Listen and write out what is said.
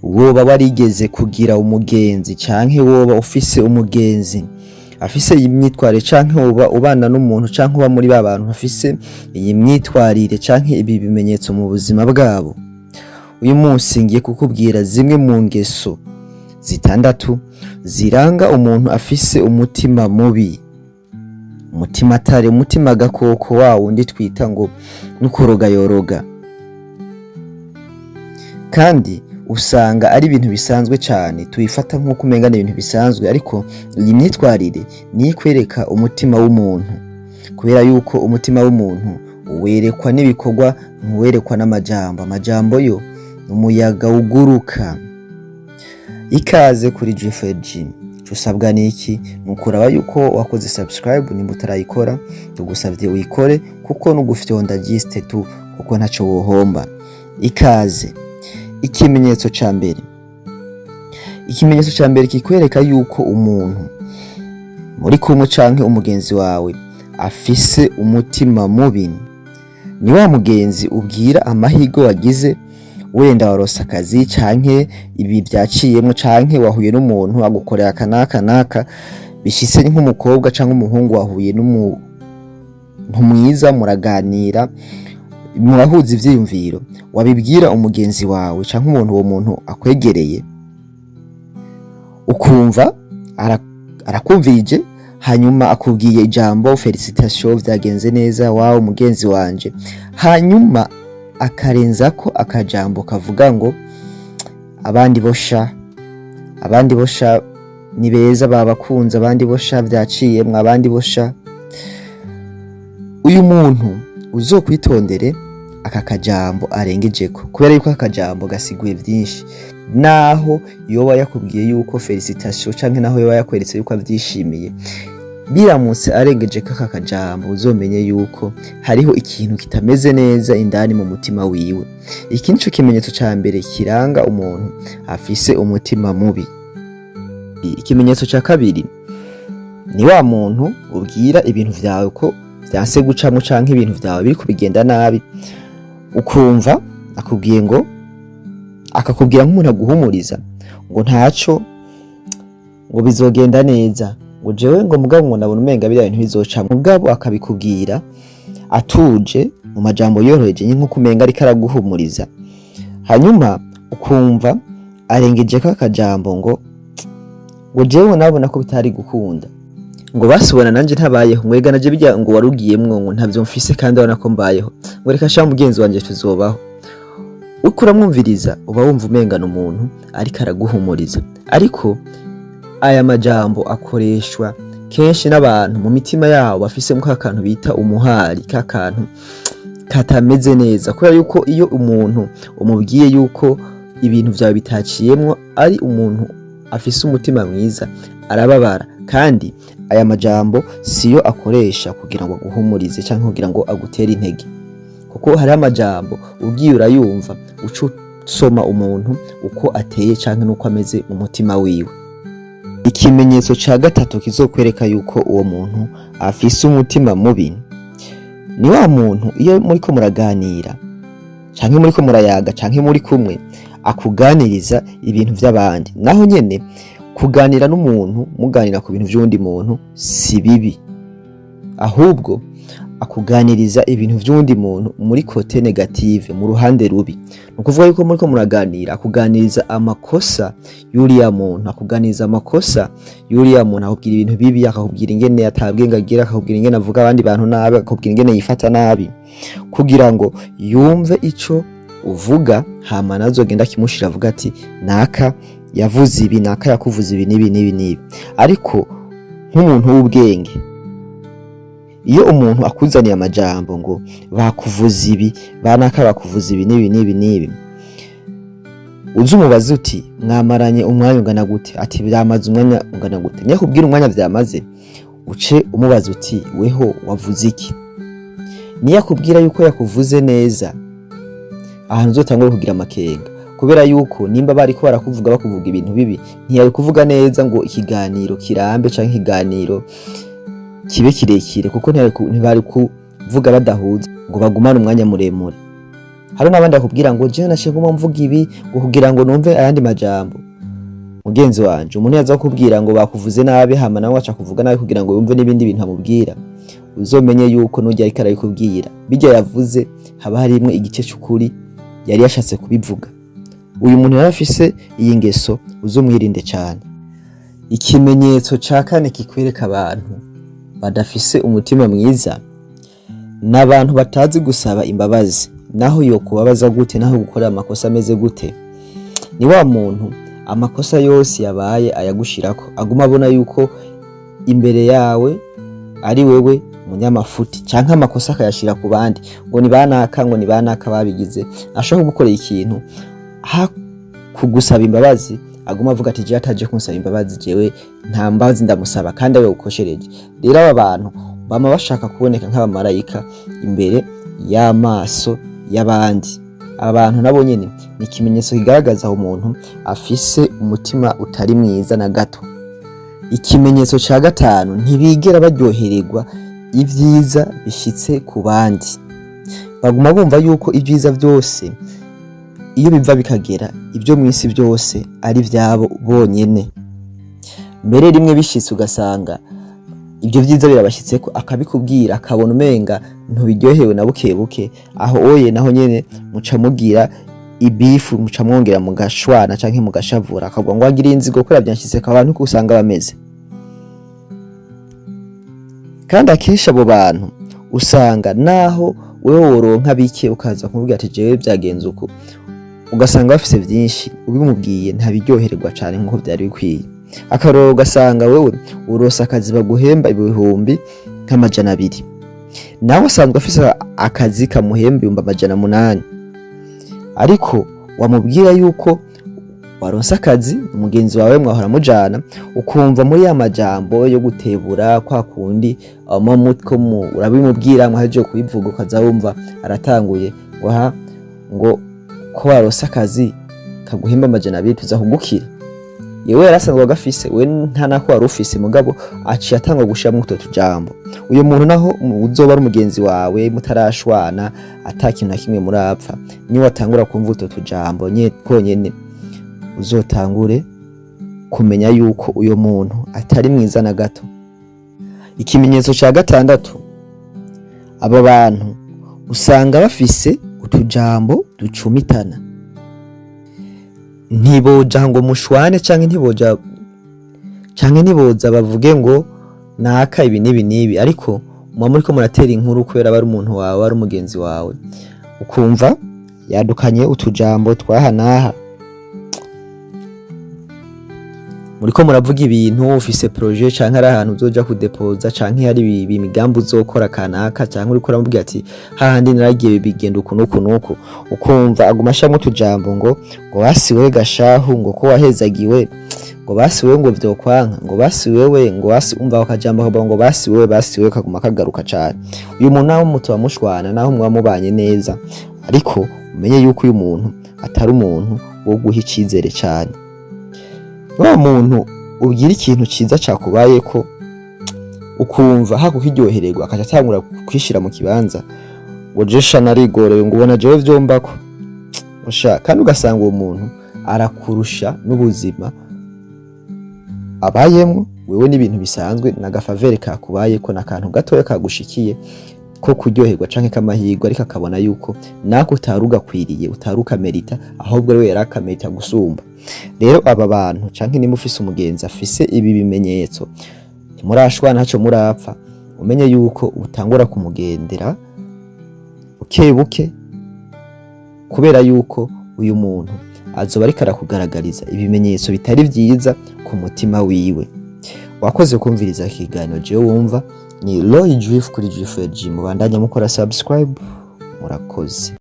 Woba warigeze kugira umugenzi canke woba ufise umugenzi afise iyi myitwarire, canke woba ubana n'umuntu, canke uba muri ba bantu bafise iyi myitwarire canke ibi bimenyetso mu buzima bwabo? Uyu munsi ngiye kukubwira zimwe mu ngeso zitandatu ziranga umuntu afise umutima mubi, umutima atari umutima gakoko, wa wundi twita ngo n'ukoroga yoroga. Kandi usanga ari ibintu bisanzwe cyane, tubifata nk'uko umenga ni ibintu bisanzwe, ariko iyi myitwarire niyo ikwereka umutima w'umuntu, kubera yuko umutima w'umuntu uwerekwa n'ibikorwa, ntuwerekwa n'amajambo. Amajambo yo ni umuyaga uguruka. Ikaze kuri GFG. Usabwa niki? Ni ukuraba yuko wakoze subscribe. Nimba utarayikora, tugusavye uyikore, kuko nugufyonda juste tu, kuko ntaco wohomba. Ikaze. Ikimenyetso ca mbere, ikimenyetso ca mbere kikwereka yuko umuntu muri kumwe canke umugenzi wawe afise umutima mubi, ni wa mugenzi ubwira amahirwe wagize, wenda warose akazi, canke ibi vyaciyemwo, canke wahuye n'umuntu agukorera aka n'aka n'aka, bishitse nk'umukobwa canke umuhungu wahuye n'umuntu mwiza, muraganira, murahuza ivyiyumviro, wabibwira umugenzi wawe canke umuntu, uwo muntu akwegereye, ukumva arakumvirije, hanyuma akubwiye ijambo "Félicitations, vyagenze neza, wawe mugenzi wanje", hanyuma akarenzako akajambo kavuga ngo "Abandi bosha, abandi bosha ni beza, babakunze, abandi bosha vyaciyemwo, abandi bosha". Uyu muntu uzokwitondere aka kajambo arengejeko, kubera yuko aka kajambo gasiguye vyinshi. Naho yoba yakubwiye yuko félicitations, canke naho yoba yakweretse yuko avyishimiye, biramutse arengejeko aka kajambo, uzomenye yuko hariho ikintu kitameze neza indani mu mutima wiwe. Iki nico kimenyetso ca mbere kiranga umuntu afise umutima mubi. Ikimenyetso ca kabiri ni wa muntu ubwira ibintu vyawe ko vyanse gucamwo, canke ibintu vyawe biriko bigenda nabi, ukumva akubwiye ngo, akakubwira nk'umuntu aguhumuriza ngo "Ntaco", ngo "bizogenda neza", ngo "Jewe", ngo "Mugabo", ngo "Ndabona umenga biriya bintu bizocamwo". Mugabo akabikubwira atuje, mu majambo yoroheje, nk'uko umenga ariko araguhumuriza, hanyuma ukumva arengejeko akajambo ngo "Jewe nabona ko bitari gukunda", ngo "Basubona nanje ntabayeho", ngo "Ega naje bijya", ngo "Warugiyemwo", ngo "Ntavyo mfise kandi urabona ko mbayeho", ngo "Reka sha mugenzi wanje, tuzobaho". Uriko uramwumviriza, uba wumva umengana umuntu ariko araguhumuriza, ariko aya majambo akoreshwa kenshi n'abantu mu mitima yabo bafisemo ka kantu bita umuhari, ka kantu katameze neza, kubera yuko iyo umuntu umubwiye yuko ibintu vyawe bitaciyemwo, ari umuntu afise umutima mwiza, arababara. Kandi aya majambo siyo akoresha kugira ngo aguhumurize canke kugira ngo agutere intege, kuko hariho amajambo ugiye urayumva uca usoma umuntu uko ateye canke n'uko ameze mu mutima wiwe. Ikimenyetso ca gatatu kizokwereka yuko uwo muntu afise umutima mubi, ni wa muntu iyo muriko muraganira canke muriko murayaga canke muri kumwe, akuganiriza ibintu vy'abandi. Naho nyene kuganira n'umuntu, muganira ku bintu vy'uwundi muntu, si bibi, ahubwo akuganiriza ibintu vy'uwundi muntu muri côté négative, mu ruhande rubi. Ni ukuvuga yuko muriko muraganira, akuganiriza amakosa y'uriya muntu, akuganiriza amakosa y'uriya muntu, akubwira ibintu bibi, akakubwira ingene atabwenge agira, akakubwira ingene avuga abandi bantu nabi, akakubwira ingene yifata nabi, kugira ngo yumve ico uvuga, hama nazogenda akimushira, avuga ati "Naka yavuze ibi, naka yakuvuze ibi n'ibi n'ibi n'ibi". Ariko nk'umuntu w'ubwenge, iyo umuntu akuzaniye amajambo ngo "Bakuvuze ibi, banaka bakuvuze ibi n'ibi n'ibi n'ibi", uze umubaze uti "Mwamaranye umwanya ungana gute?" Ati "Byamaze umwanya ungana gute?" Niyo akubwira umwanya vyamaze, uce umubaza uti "Weho wavuze iki?" Niyo akubwira yuko yakuvuze neza, ahantu uzotangure kugira amakenga, kubera yuko nimba bariko barakuvuga, bakuvuga ibintu bibi, ntiyari kuvuga neza ngo ikiganiro kirambe canke ikiganiro kibe kirekire, kuko ntibari kuvuga badahuza ngo bagumane umwanya muremure. Hari n'abandi bakubwira ngo jewe naciye nguma mvuga ibi ngo kugira ngo numve ayandi majambo. Mugenzi wanje, umuntu yaza kukubwira ngo bakuvuze nabi, hama nawe aca kuvuga nabi kugira ngo yumve n'ibindi bintu amubwira, uzomenye yuko nujya ariko arabikubwira, bijya yavuze haba harimwo igice c'ukuri yari yashatse kubivuga. Uyu muntu yari afise iyi ngeso, uzomwirinde cane. Ikimenyetso ca kane kikwereka abantu badafise umutima mwiza ni abantu batazi gusaba imbabazi. Naho yokubabaza gute, naho gukora amakosa ameze gute, ni wa muntu amakosa yose yabaye ayagushirako, aguma abona yuko imbere yawe ari wewe munyamafuti, canke amakosa akayashira ku bandi, ngo ni banaka, ngo ni banaka babigize. Ashobora kugukorera ikintu, ha kugusaba imbabazi aguma avuga ati: "Jewe ataje kunsaba imbabazi, jewe nta mbabazi ndamusaba," kandi ariwe ukoshereje. Rero aba bantu bama bashaka kuboneka nk'abamarayika imbere y'amaso y'abandi. Aba bantu nabo nyene ni ikimenyetso kigaragaza umuntu afise umutima utari mwiza na gato. Ikimenyetso ca gatanu, ntibigera baryohererwa ivyiza bishitse ku bandi. Baguma bumva yuko ivyiza vyose iyo biva bikagera, ibyo mw'isi byose ari ivyabo bonyene. Mbere rimwe bishitse ugasanga ibyo vyiza birabashitseko, akabikubwira, akabona umenga ntubiryohewe na buke buke, aho oye naho nyene muca mugira ibifu, muca mwongera mugashwana canke mugashavura, akavuga ngo agira inzigo kubera vyanshitseko. Abantu uko usanga bameze, kandi akenshi abo bantu usanga naho wewe woronka bike, ukaza kumubwira ati: "Jewe vyagenze uku," ugasanga bafise vyinshi, ubimubwiye ntabiryohererwa cane nkuko vyari bikwiye. Akarorero, ugasanga wewe uronse akazi baguhemba 200,000, nawe asanzwe afise akazi kamuhemba 800,000, ariko wamubwira yuko waronse akazi, mugenzi wawe mwahora mujana, ukumva muri ya majambo yo gutebura kwa kundi urabimubwira, mwahejeje kubivuga ukaza wumva aratanguye ngo: "Ha, ngo ko waronse akazi kaguhemba 200, tuza kugukira." Yewe yarasanzwe agafise, we nta nako wari ufise, mugabo aciye atangwa gushiramwo utwo tujambo. Uyo muntu naho uzoba ari umugenzi wawe, mutarashwana, ata kintu na kimwe murapfa, niwe atangura kumva utwo tujambo nye twonyene, uzotangure kumenya yuko uyo muntu atari mwiza na gato. Ikimenyetso ca gatandatu, aba bantu usanga bafise utujambo ducumitana. Ntiboja ngo mushwane, canke ntiboja, canke ntiboza bavuge ngo naka ibi n'ibi n'ibi, ariko muba muriko muratera inkuru kubera aba ari umuntu wawe, ari umugenzi wawe, ukumva yadukanye utujambo twaha n'aha. Muriko muravuga ibintu, ufise projet canke ari ahantu uzoja kudepoza, canke hari imigambi uzokora kanaka, canke uriko uramubwira ati: "Hahandi naragiye bigenda uku n'uku n'uku," ukumva aguma ashiramwo utujambo ngo basi wewe gashahu, ngo ko wahezagiwe, ngo basi wewe, ngo vyokwanka, ngo basi wewe, ngo basi. Umva ako kajambo kavuga ngo basi wewe, basi wewe, kaguma kagaruka cane. Uyu muntu naho mutuba mushwana, naho muba mubanye neza, ariko umenye yuko uyu muntu atari umuntu wo guha icizere cane. Wa muntu ubwira ikintu ciza cakubayeko, ukumva hakukiryohererwa akaca atangura kwishira mu kibanza ngo: "Jesha narigorewe," ngo: "Ubona jewe vyombako usha." Kandi ugasanga uwo muntu arakurusha n'ubuzima abayemwo, wewe n'ibintu bisanzwe, n'agafaveur kakubayeko, n'akantu gatoya kagushikiye ko kuryoherwa canke k'amahirwe, ariko akabona yuko nako utari ugakwiriye, utari ukamerita, ahubwo ariwe yari akamerita gusumba. Rero aba bantu, canke nimba ufise umugenzi afise ibi bimenyetso, ntimurashwana, ntaco murapfa, umenye yuko utangura kumugendera buke buke, kubera yuko uyu muntu azoba ariko arakugaragariza ibimenyetso bitari vyiza ku mutima wiwe. Wakoze kumviriza ikiganiro. Jewe wumva ni Roy Drift kuri Drift G. Mubandanya mukora subscribe. Murakoze.